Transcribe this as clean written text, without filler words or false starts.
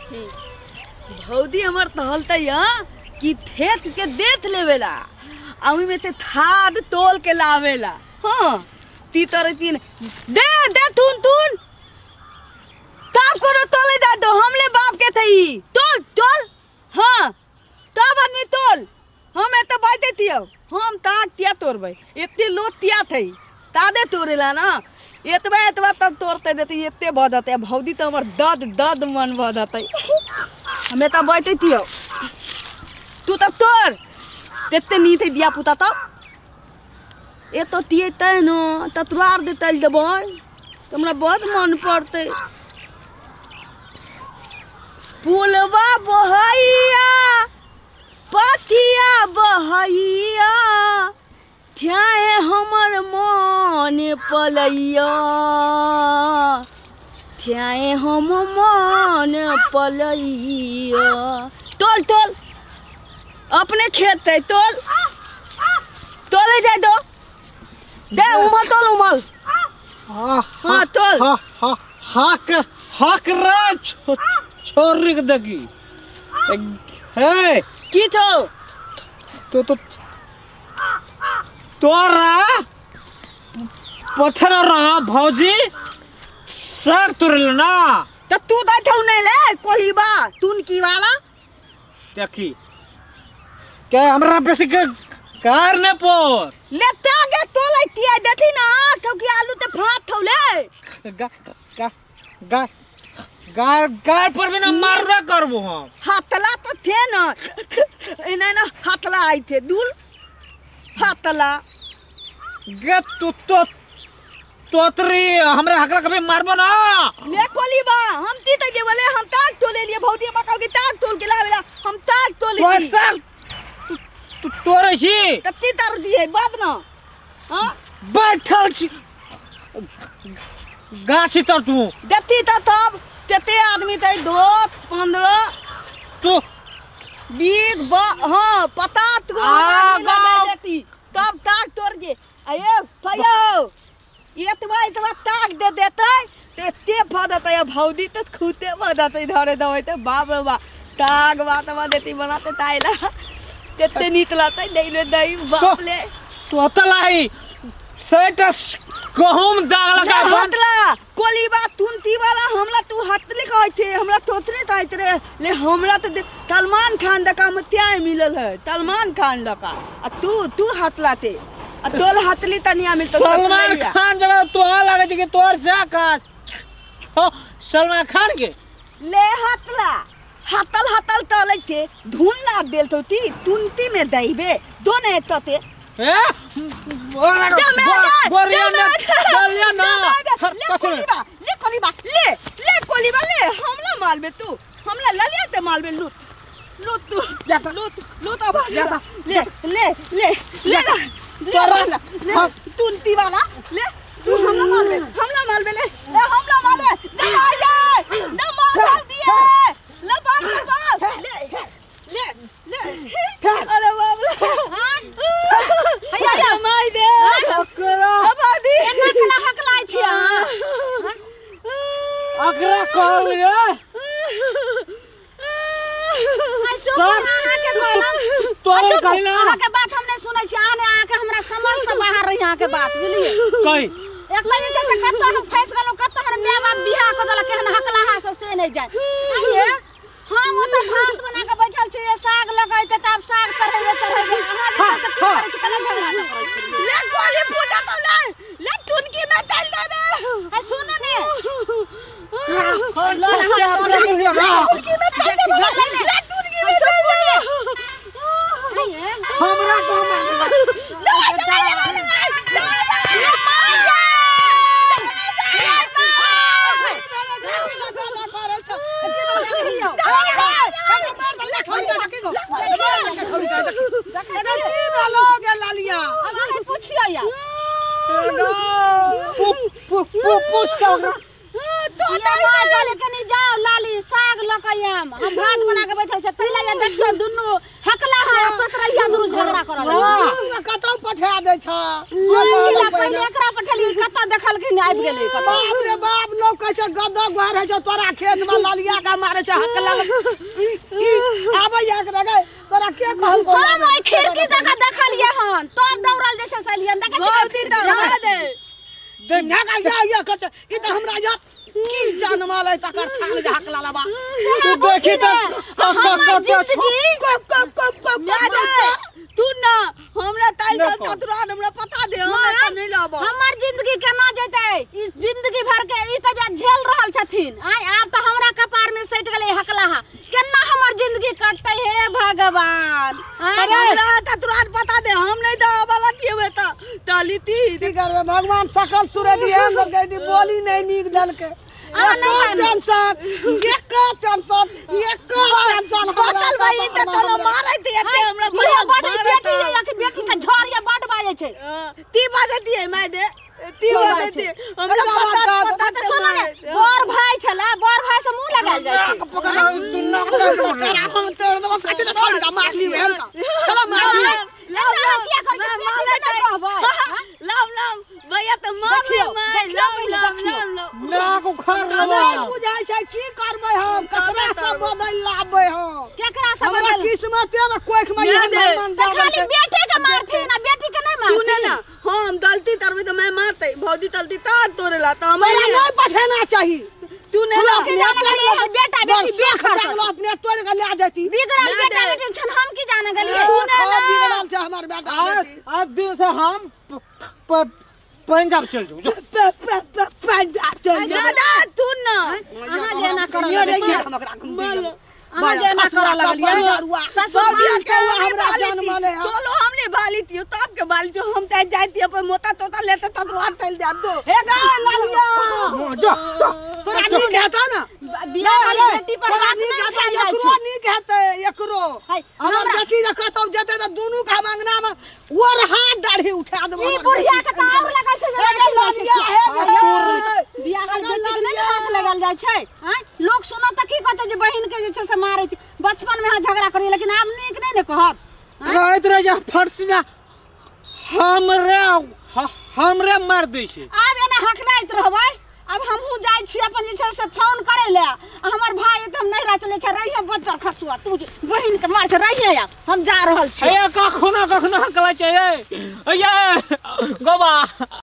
भौजी हमर तहलते कि थेत के देत लेवेला आ ओहिमे ते थाद तोल के लावेला। हाँ ती तरह तीन दे दे तुन तुन तब कोनो तोले दे दो हमले बाप के थई तोल तोल। हाँ तब आदमी तोल हम एते बाइते तियो हम ताक तिया तोड़बै एते लोट तिया थई तादे तोड़ेला ना एतबा एतबा तब तोड़ते देते एते भऽ जेतै। भौजी तऽ हमर दद दद मन भऽ जेतै। हमे तऽ बैठे तियो तू तब तोड़ तेते नीत है दिया पुता तब एतो तियेतै न ततवार देतै देबै तऽ हमरा बहुत मन पड़तै। पुलवा बहैया पथिया बहैया थ्याए हमर मन पलैया थ्याए हम मन पलैया। तोल तोल अपने खेत है तोल तोले दे दो दे उमल तोल उमल। हाँ तोल हा हाक हाक रे छोरी के देखी हे की छौ तो तोरा पत्थर रहा भौजी साग तोड़ल ना त तू दै छौ नै ले कोहिबा तुनकी वाला देखी के हमरा बेसी के कार ने पोर ले तागे तोलै तिया देखी ना ठौ कि आलू ते फात थौ ले गा गा गा गार गार पर भी ना मारबे करबो हम। हाथला तो थे ना एना ना हाथला आई थे दूल हाथला गे तू तो तोतरी हमरा हकरा कभी मारबो ना ले कोलीबा हम ती त जे बोले हम ताक तोले लिए भौजी हमरा कहल कि ताक तोल के लावेला हम ताक तोले तो साग तू तोरे छी त ती तर दिए बाद ना। हां बैठल छी गाछी तर तू देती त तब तेते आदमी त 2 15 तू 20 हां 50 गो आदमी लगा देती तब ताक तोड़ के अये भैया हो एतबा एतबा ताक दे देतै त एते भऽ देतै आ भौजी त खूते भऽ देतै धरे देबै त बाप रे बाप ताक बात बा देती बनाते ताइला तेते नीक लगतै दै ले दै बाप ले तोतलाई सेटा गहूम दाग लगा हतला कोलीबा तुनती वाला हमला तू हतले कहै थे हमरा तोतरे कहैत रे ले हमरा त सलमान खान दका मत्याय मिलल है सलमान खान दका आ तू तू हतलाते आ तोल हतली तनिया मिलतो सलमान खान जगह तोहर लागे छै कि तोहर से का सलमान खान के ले हतला हतल हतल तलै थे धुन लाग देल तो ती तुनती में दैबे दोने तते ए गोरिया ना गोरिया ना ले कोलीबा ले कोलीबा ले ले कोलीबा ले हमला मालबे तू हमला ललिया ते मालबे लूट लूट तू लूट लूट अब ले ले ले ले ले तुनती वाला ले तू हमला मालबे ले ले हमला मालबे दे मार जाए दे मार डाल दिए ले बाप ले बाप ले ले ले अरे बाप रे हैया हैया मार दे अकरा आबादी एना केना हकलाइ छी अहाँ? अकरा कहलिए चुप अहाँके कहलहुँ। तोरे कहली ना अहाँके बात हम नहि सुनै छी अहाँ ने अहाँके हमरा समझ से बाहर रही अहाँके बात बुझलियै। कही एक तऽ जे छै से कतऽ हम फँसि गेलहुँ कतऽ हमर माय बाप बियाह कऽ देलक एहन हकलाहा से से नहि जाय। आइये हम ओतऽ भात बना कऽ बैठल छी साग लगैते तब साग चढ़ेबे चढ़ेबे अहाँ जे छै से की करै छी कला झगड़ा न करै छी। ले गोली फूटा तो ले ले टुनकी में डाल देबे। आ सुनू ने टुनकी में डाल देबे ले टुनकी में डाल देबे। हमरा को जाओ लाली साग लऽ कऽ आयब हम भात बना कऽ बैठल छी तै लए देखियौ दुनू हकला है तोतरैया दुनू झगड़ा करऽ कतौ पठा दै छ पहिले एकरा पठेलियै कतऽ देखलियै। देखलखिन आबि गेलै कतौ। बाप रे बाप, लोग कहै छै गदह गुहार होइ छै तोरा खेत में ललिया के मारे छै हकला। ई ई आबै एकरा गे, तोरा के कहलको? हम ओहि खिड़की दऽ कऽ देखलियै हन, तब दौड़ल जे छै से एलियै हन। देखै छियै भौजी तऽ खिड़की भऽ दे दे ना गा या या कर, ई तऽ हमरा या की जानमाल है तकर थाल जे हकला लबा। तू देखी तऽ क क हमर क जिंदगी कब कब कब कब ना दे तू ना हमरा ताई ना चल कह। ततुरान हमरा पता दे, हम एतऽ नहि रहब। हमर जिंदगी केना जेतै? ई जिंदगी भर के ई तबियत झेल रहल छथिन। आय आब तऽ हमरा कपार में सटि गेलै हकलाहा, केना हमर जिंदगी कटतै? हे भगवान, आय हमरा ततुरान पता दे, हम नहीं दे वाला थी तऽ टली ती। की करबै, भगवान सकल सूरत एहन देलकै कि बोली नहि नीक देलकै। अहाँ नहि एको मानू। टेंशन, एको टेंशन, एको टेंशन हमरा बचल भाई तऽ तोरा मारैत एते हमरा बुढ़िया बड मारैत। बेटी ये कि बेटी के झड़ ये बड बाजै छै। ती बाजै दिए माय दे, ती की बाजै बाजै दिए हमरा एकरा पता बात पता तऽ सुनू ने, बड़ भाई छलै, बड़ भाई से मुँह लगायल जाइ छै। तोरा हम तोड़ देबो, कथी लए छोड़ि दऽ, मारली एहन का चलो मारली। लाव एना लाव किया करै छै? मार बेटी के नहि कहबै, हाँ? लाव लाव भैया तऽ मार ले देखियौ, माय देखियौ लाव पहिले, लाव देखियौ। लाव लाव नाक उखाड़ नहि लेबा। बुझाइ छै की करबै हम, ककरा से बदलि लाबबै हम? केकरा से हमरा बदल किस्मते में कोख में ना एहन दे। भगवान तऽ दाबै खाली छै। बेटे के मारथिन आ बेटी के नहि तू ने मारथिन? ना हम गलती करबै तऽ मैं मारतै, भौजी चलती तार तोड़ेला तऽ हम तोरा नहि पठेना चाही। तू ने ना के जाने गेलियै हन बेटा बेटी बेखर जागलो अपने तोड़ के ले जाती। बिगड़ल ना बेटा दे। बेटी छन, हम की जाने गेलियै? तू ने ना। बिगड़ल छै हमर बेटा आज बेटी। आज दिन से हम पंजाब चल जाऊ जो। पे पे पे पंजाब चल जा। दादा तू ना अहाँ जे एना करऽ ये लगलियै, रे, हम ओकरा घुम दियै। अहाँ जे एना करऽ लगलियै, ससुर भौजी के हुआ हमरा बाली जान थी। माले है। चलो हमने बाली थी तब के बाली थी, हम तक जाती अपन मोता तोता लेते ततुरान चल जाब दो। हे गा लालिया, जा जा। तोरा नीक हेतौ ना? बियाह वाली बेटी पर तोरा हाथ नीक नहि हेतौ? उठायल जाइ एकरो छै। नीक हेतै एकरो। है, हमर बेटी जे कतौ जेतै तऽ दुनू के हम अंगना में ओर हाथ दाढ़ी उठा देबो। ई हमर बुढ़िया बेटी के तऽ आब लगल छै जे हे गे लाठी लालिया, छै। हे गे। बियाह वाली बेटी के नहि ने हाथ लगायल जाइ छै? आँय, लोक सुनत तऽ की कहतै जे बहिन के जे छै से मारै छै? बचपन में अहाँ झगड़ा करियै, लेकिन आब नीक नहि ने कहत? कहैत रहे जे फर्श में हमरे हमरे मार दै छै। आब एना हकलाइत रहबै? आब हमहूँ जाइ छी अपन जे छै से फोन करै लए, आ हमर भाय एतऽ, हम नैहरा चलै छै। रहिए बच्चर खसुआ, तू जे बहिन के मार छै, रहिए आब हम जा रहल छी। हे, कखनो कखनो हकला छै। हे ये गोबा।